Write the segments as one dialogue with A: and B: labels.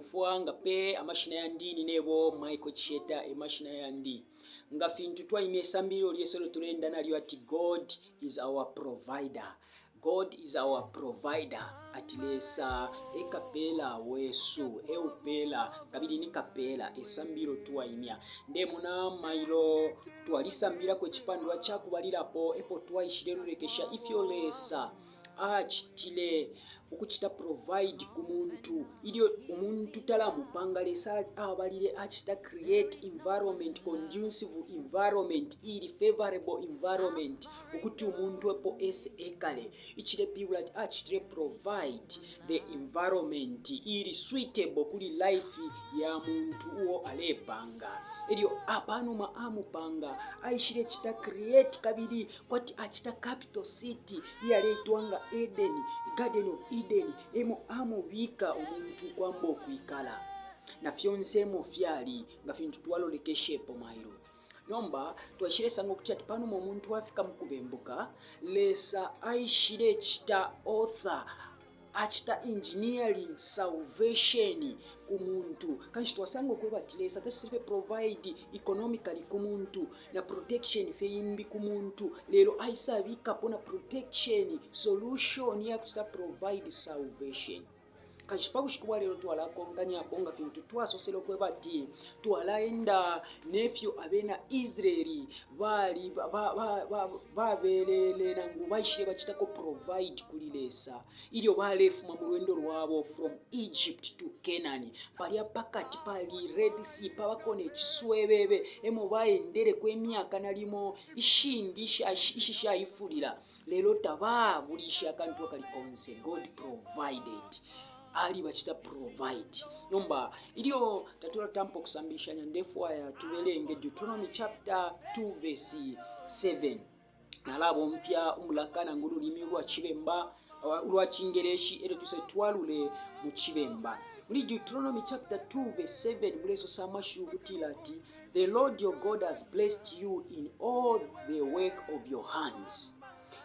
A: Umfwa nga pe amashina yandi ni nebo Michael Chisheta e mashina yandi. Nga fintu twaimya isambililo lyesu elyo tuleenda nalyo ati God is our provider. God is our provider ati Lesa e kapela wesu, e upela kabili ni kapela e sambililo twaimya. Ndemona mailo twalisambilako icipandwa ca kubalilapo epo twaishile lolekesha ifyo Lesa acitile ukucita provide ku muntu ilyo umuntu talamupanga. Lesa abalile acita create environment, conducive environment, ili favorable environment ukuti umuntu epo ese ekale. Icilepilibula ati acitile provide the environment ili suitable kuli life ya muntu uo alepanga. Elyo panuma amupanga aishile cita create kabili kwati acita capital city iyaleitwa nga Eden, Garden of Eden, emo amubika umuntu ukwamba ukwikala, na fyonse emo fyali, nga fintu twalolekeshepo mailo. Nomba twaishilesanga ukuti ati panuma umuntu afika mu kubembuka, Lesa aishile cita author acita engineering salvation ku muntu. Kanshi twasanga ukweba ati Lesa tacitile fye provide economically ku muntu na protection fye imbi ku muntu, lelo aisabikapo na protection solution ya kucita provide salvation. Kanshi pa bushiku bwa lelo twalakonkanyapo nga fintu twasosele ukweba ati twalaenda nefyo abena Israeli bali babelele nangu baishile bacitako provide kuli Lesa ilyo balefuma mu lwendo lwabo from Egypt to Canaan. Palya pakati pali Red Sea, pabako ne ciswebebe, emo baendeleko imyaka nalimo ishingi ishishaifulila, lelo tababulishe akantu akali konse. God provided. Alibacita provide. Nomba ilyo tatulatampa ukusambilishanya, ndefwaya tubelenge Deuteronomy chapter 2 verse 7. Nalabomfya umulaka nangu ululimi ulwa Cibemba, ulwa Cingeleshi, elyo tuse twalule mu Cibemba. Muli Deuteronomy chapter 2 verse 7 mulesosa amashiwi ukutila ati The Lord your God has blessed you in all the work of your hands.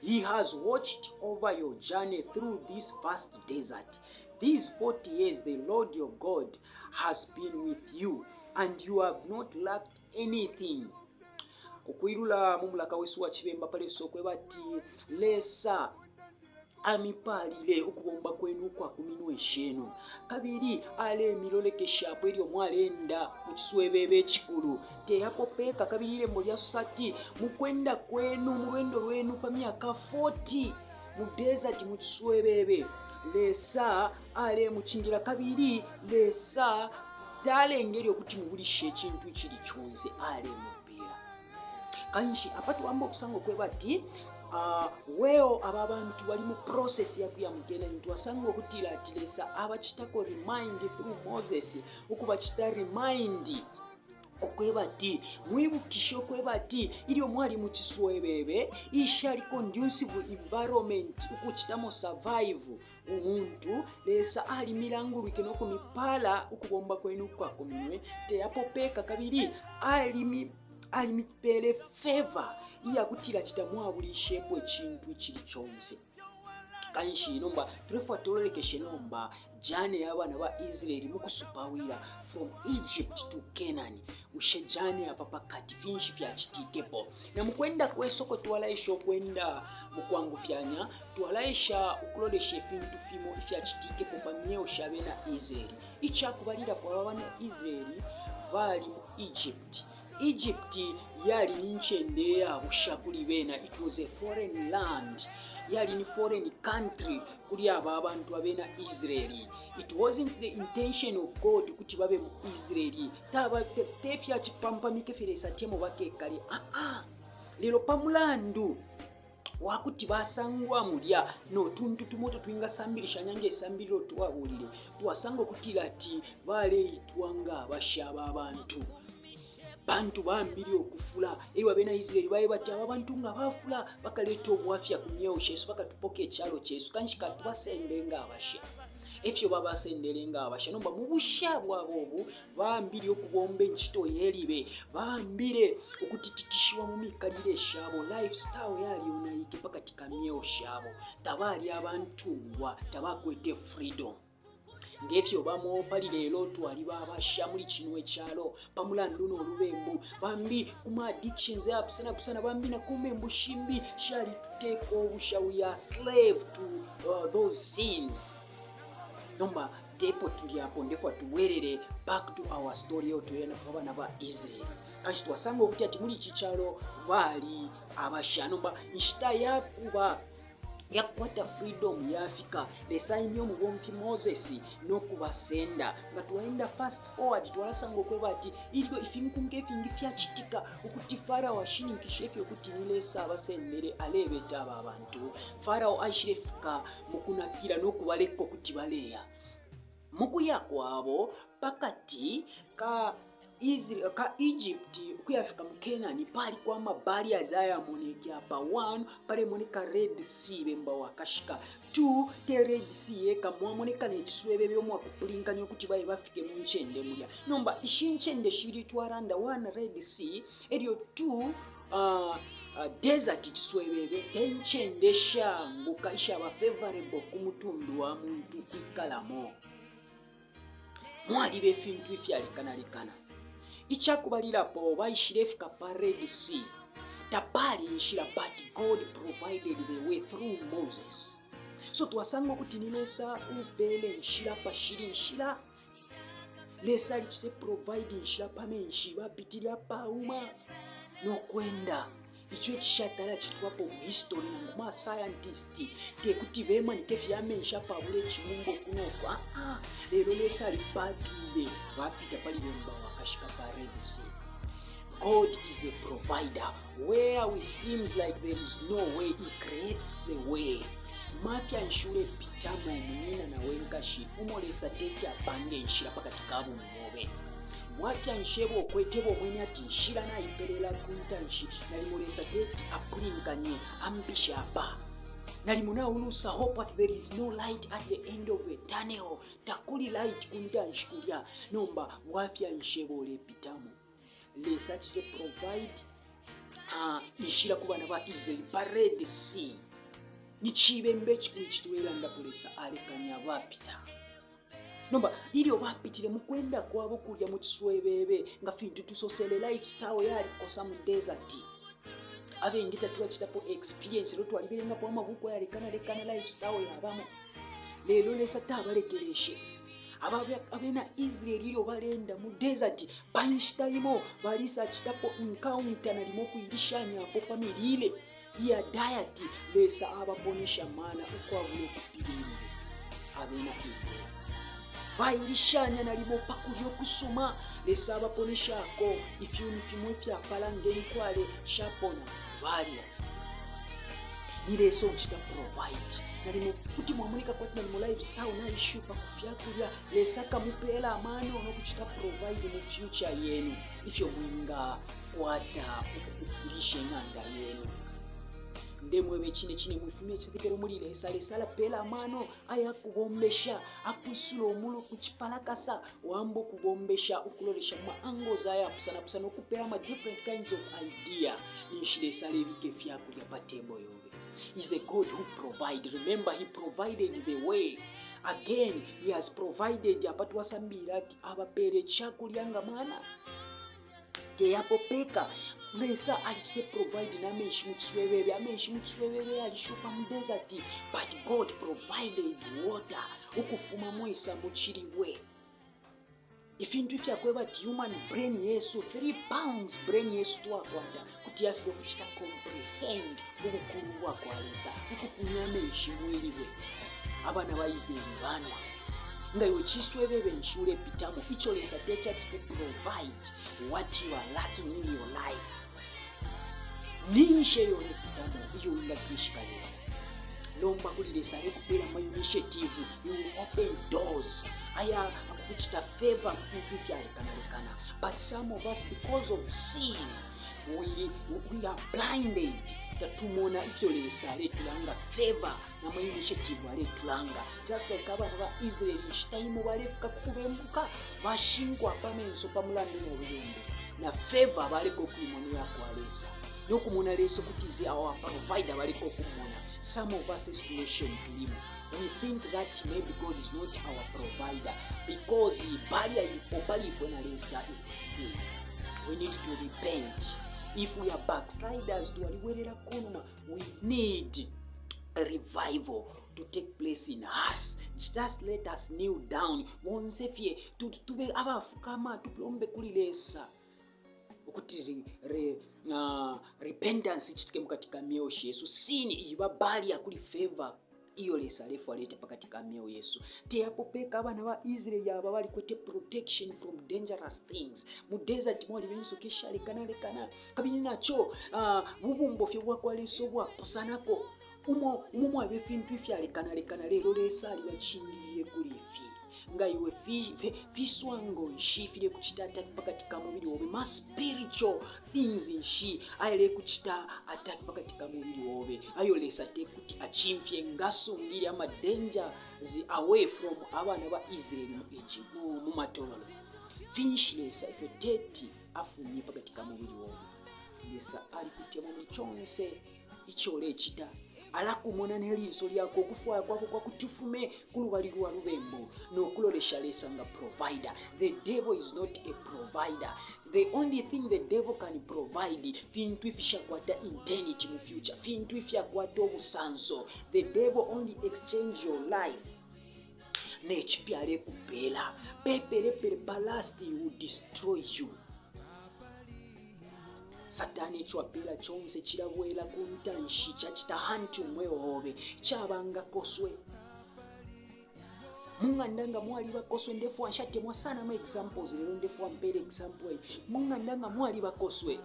A: He has watched over your journey through this vast desert. These 40 years the Lord your God has been with you and you have not lacked anything. Ukwilula mu mulaka wesu wa Cibemba paleso kweba ati Lesa Amipaalile ukubomba kwenu ukwa ku minwe shenu, kabili alemilolekeshapo ilyo mwaleenda mu ciswebebe icikulu. Te apo peka, kabili ilembo lyasosa ati, mu kwenda kwenu, mu lwendo lwenu pa myaka 40 mu desert, mu ciswebebe, Lesa alemucingila, kabili Lesa talengele ukuti mubulishe icintu icili conse, alemupeela. Kanshi apa twamba ukusanga ukweba ati uh, well aba bantu bali mu process ya kuya mu Canaan, twasanga ukutila ati Lesa abacitako remind through Moses, ukubacita remind ukweba ati mwibukishe ukweba ati ilyo mwali mu ciswebebe ishali conducive environment ukucitamo survive umuntu, Lesa alimilangulwike no kumipala ukubomba kwenu ukwa kuminwe, teyapo peka, kabili alimi alimipele favor iyakutila cita mwabulishepo icintu icili conse. Kanshi nomba tulefwa tulolekeshe nomba journey ya bana ba Israeli mukusupawila from Egypt to Canaan. Bushe journey apa pakati finshi fyacitikepo? Na mukwenda kwesu uko twalaesha ukwenda mukwangufyanya, twalaesha ukulolesha ifintu fimo ifyacitikepo pa myeo sha bena Israeli. Icakubalilapo, aba bana Israeli bali mu Egypt. Egypt yali ni ncende iya busha kuli bena, it was a foreign land, yali ni foreign country kuli aba abantu abena Israeli. It wasn't the intention of God ukuti babe mu Israeli. Taba te fya cipampamike fye Lesa ati emo bakekale. Ah ah. Lelo pa mulandu wa kuti basangwa mulya no tuntu tumo uto twingasambilishanya nge sambililo twabulile, twasanga ukutila ati baleitwa nga abasha ba bantu, pantu bambile ukufula. Elyo abena Israeli baeba ati aba bantu nga bafula bakaleta ubwafya ku myeo shesu, bakatupoka icalo cesu, kanshi katubasende nga abasha. Efyo babasendele nga abasha. Nomba mu busha bwabo ubu Baambile ukubomba incito ye libe, baambile ukutitikishiwa mu mikalile shabo, lifestyle yalyonaike pa kati ka myeo shabo. Tabali abantungwa, tabakwete freedom. Nge fyo bamo pali lelo twaliba abasha muli cino icalo pa mulandu no lubembu, bambi ku ma addictions ayapusana pusana, bambi na ku membu shimbi shalituteka ubusha. We are slave to those sins. Nomba tepo tuli apo, ndefwa tubwerere back to our story eyo tuyena pa bana ba Israeli. Kanshi twasanga ukuti ati muli ici calo bali abasha. Nomba inshita yakuba yakukwata freedom yafika. Lesa aimya umubomfi Moses no kubasenda. Nga twaenda fast forward, twalasanga ukweba ati ilyo ifinkunka ifingi fyacitika ukuti Farao ashininkishe fye ukuti ni Lesa abasendele alebeta aba bantu, Farao aishile fika mukunakila no kubaleka ukuti baleya. Mukuya kwabo pakati ka Israel, ka Egypt ukuyafika mu Canaan, paliko ama barriers ayamoneke apa. 1, palemoneka Red Sea, bemba wakashika. 2, te Red Sea yeka, mwamoneka ne ciswebebe umwakupulinkanya ukuti baye bafike mu ncende mulya. Nomba ishi ncende shibili twaranda, 1, Red Sea, elyo 2, desert, ciswebebe, te ncende shanguka ishaba favorable ku mutundu wa muntu kwikalamo. Mwaliba ifintu ifyalekanalekana. Icakubalilapo, baishilefika pa Red Sea, tapali inshila, but God provided the way through Moses. So twasanga ukuti ni Lesa upele nshila pashili nshila. Lesa alicite provide inshila pa menshi, bapitile apauma no kwenda. Ico icishatala citwapo mu history, nangu ma scientist te kuti bemanike fye amenshi apabula icibumba kunoku. Ah, lelo Lesa alipatwile, bapita pali bemba wakashika pa Red Sea. God is a provider. Where we seems like there is no way, he creates the way. Mafya nshi ulepitamo, munyina nawe nkashi, umo Lesa teti apange inshila pakati ka bumi bobe? Bwafya nshi ebo ukwete bomwene ati nshila naipelela ku ntanshi, nalimo Lesa teti apulinkanye ampishe apa? Nalimo naulusa hope at there is no light at the end of a tunnel, takuli light ku ntanshi kulya. Nomba bwafya nshi ebo ulepitamo? Lesa acite provide inshila ku bana ba Israeli pa Red Sea. Ni cibembe icikulu citulelandapo. Lesa alekanya bapita. Nomba ilyo bapitile mu kwenda kwabo kulya mu ciswebebe, nga fintu tusosele, lifestyle yalikosa mu desert. Abengi tatwacitapo experience, lelo twalibelengapo amabuku ayalekanalekana lifestyle yabamo. Lelo Lesa tabalekeleshe abena Israeli ilyo balenda mu desert. Pa nshita imo balisacitapo encounter, nalimo kuilishanyapo pa milile iya diet. Lesa abaponesha mana ukwabula ukupilile. Abena Israeli bailishanya nalimo pa kulya ukusuma. Lesa abaponeshako ifyuni fimo ifyapala ngenkwale, shapona, balya. Ni Lesa ucita provide. Nalimo kuti mwamoneka kwati nalimo lifestyle naishupa ku fyakulya. Lesa akamupela amano no kucita provide mu future yenu ifyo mwingakwata ukukulisha ing'anda yenu. Ndemwebe cine cine, mwifumye icitetekelo muli Lesa. Lesa alapela amano ayakubombesha, akwisula omulu ku cipalakasa, wamba ukubombesha, ukulolesha mu angles ayapusanapusana, ukupela ama different kinds of idea. Ninshi Lesa alebika ifyakulya pa table yobe. Is a God who provide. Remember, he provided the way. Again he has provided. Apa twasambila ati abapele icakulya nga mana teyapopeka. Lesa alicite provide n'amenshi mu ciswebebe. Amenshi mu ciswebebe yalishupa mu desert, but God provided water ukufuma mwisa? Mu cilibwe. Ifintu ifyakweba ati human brain yesu, 3 pounds brain yesu twakwata, kuti yafilwa kucita comprehend ubukulu bwa kwa Lesa ukufumya amenshi mwilibwe, abana ba Israeli banwa. Nga iwe ciswebebe nshi ulepitamo ico Lesa tecacite provide what you are lacking in your life? Ninshi eyo ulepitamo iyo wingatwishika Lesa? Lomba kuli Lesa alekupela ama initiative. He will open doors aya akukuchita favor mu fintu ifyalekanalekana. But some of us, because of sin, we are blinded. Tatumona ifyo Lesa aletulanga favor nama initiative aletulanga. Just like abana ba Israeli, inshita imo balefika kukubembuka, bashinkwa pamenso pa mulandu n'olubembu, na favor baleka okuimona yakwa Lesa nokumona Lesa ukuti is our provider, baleka okumona. Some of us, situation tulimo. We think that maybe God is not our provider because barrier ilipo pali ifwe na Lesa is sin. We need to repent. If we are backsliders, twalibwelela kunuma, we need a revival to take place in us. Just let us kneel down. Bonse fye tube abafukama tulombe kuli Lesa ukuti re, re, repentance icitike mukati ka myeo shesu. Sin iba barrier kuli favor iyo Lesa alefwa alete pakati ka myeo yesu. Teyapo peka abana ba Israeli aba balikwete protection from dangerous things. Mu desert mwaliba insoka ishalekanalekana, kabili naco bubumbo fye bwakwa Lesa ubwapusanako umo umo mwaba ifintu ifyalekanalekana, lelo Lesa alibacingilile kuli ifi. Nga iwe fiswango nshi filekucita attack pakati ka mubili obe? Ma spiritual things nshi ayalekucita attack pakati ka mubili obe ayo Lesa tekuti acimfye ngasungile ama dangers away from abana ba Israeli mu Egypt, mu matololo? Finshi Lesa ifyo teti afumye pakati ka mubili obe? Lesa alikutemwa muli conse ico ulecita. Alakumona ne linso lyakwe. Ukufwaya kwakwe kwakuti ufume ku lubali lwa lubembu no kulolesha Lesa nga provider. The devil is not a provider. The only thing the devil can provide fintu ifishakwata eternity mu future, fintu ifyakwata ubusanso. The devil only exchange your life ne cipya alekupela. Pepelepele pa last he will destroy you. Satani ico apela conse cilabwela ku ntanshi, cacita hanti umweo obe, caba nga koswe. Mu ng'anda nga mwaliba koswe, ndefwa nshatemwa sana ama examples, lelo ndefwa mpele example iyi. Mu ng'anda nga mwaliba koswe,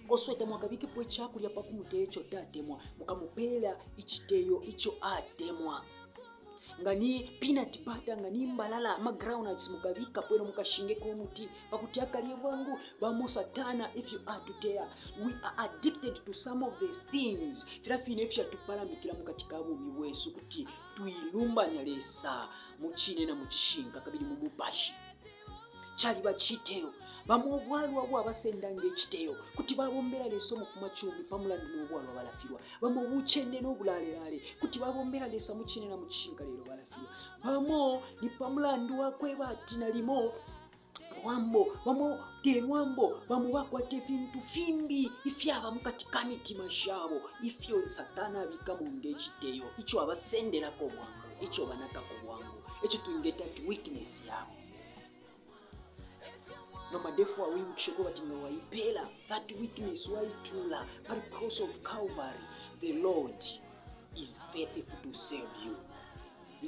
A: koswe tamwakabikepo icakulya pa kumuteya ico tatemwa, mukamupela iciteyo ico atemwa. Nga ni peanut butter, nga ni mbalala, ama groundnuts mukabikapo elo mukashingeko umuti pakuti akalye bwangu. Bamo Satana ifyo atuteya, we are addicted to some of these things. Filya fine ifyatupalamikila mukati ka bumi bwesu kuti twilumbanya Lesa mu cine na mu cishinka kabili mu mupashi. Caliba citeyo. Bamo ubwalwa bwabasenda nge citeyo, kuti babombela Lesa umufumacumi pa mulandu no bwalwa balafilwa. Bamo bucende no bulalelale, kuti babombela Lesa mu cine na mu cishinka lelo balafilwa. Bamo ni pa mulandu wa kweba ati nalimo lwambo, bamo te lwambo, bamo bakwata ifintu fimbi ifyaba mu kati ka mitima shabo ifyo Satana abikamo nge citeyo ico abasendelako bwangu, ico banakako bwangu, ico twingeta ati weakness yabo. Nomba ndefwaya wibukishe ko bati nga waipela that weakness, waitula pali cross of Calvary, the Lord is faithful to save you.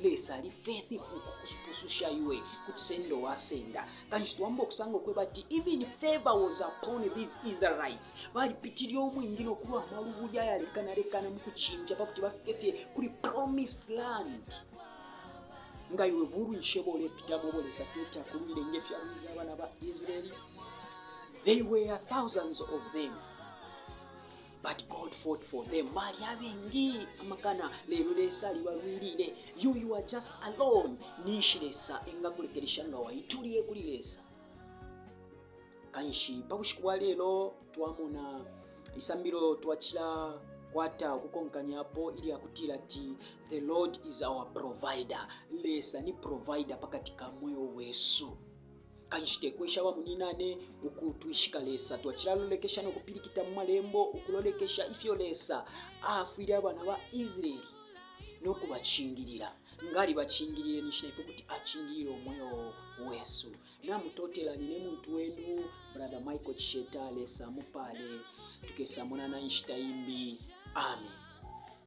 A: Lesa ali faithful kukupususha iwe ku cisendo wasenda. Kanshi twamba okusanga okweba ati even favor was upon these Israelites. Balipitile umwingi nokulwa amalubuli ayalekanalekana mu kucimfya pakuti bafike fye kuli promised land. Nga iwe bulwishe bolepitamo ubo Lesa teti akulwile nge fyalwile abana ba Israeli? They were thousands of them, but God fought for them. Bali abengi amakana, lelo Lesa alibalwilile. You are just alone. Ninshi Lesa engakulekelesha nga waituliye kuli Lesa? Kanshi pa bushiku bwa lelo twamona isambilo twacila kwata ukukonkanyapo ilya kutila ati the Lord is our provider. Lesa ni provider pakati ka mweo wesu. Kanshi tekwesha bamuninane ukutwishika Lesa. Twacilalolekesha no kupilikita mu malembo ukulolekesha ifyo Lesa aafwile abana ba Israeli no kubacingilila. Nga alibacingilile, ninshi naifwe kuti acingilila umweo wesu. Namutotela, nine muntu wenu Brother Michael Chisheta. Lesa amupale, tukesamonana inshita imbi. Amen.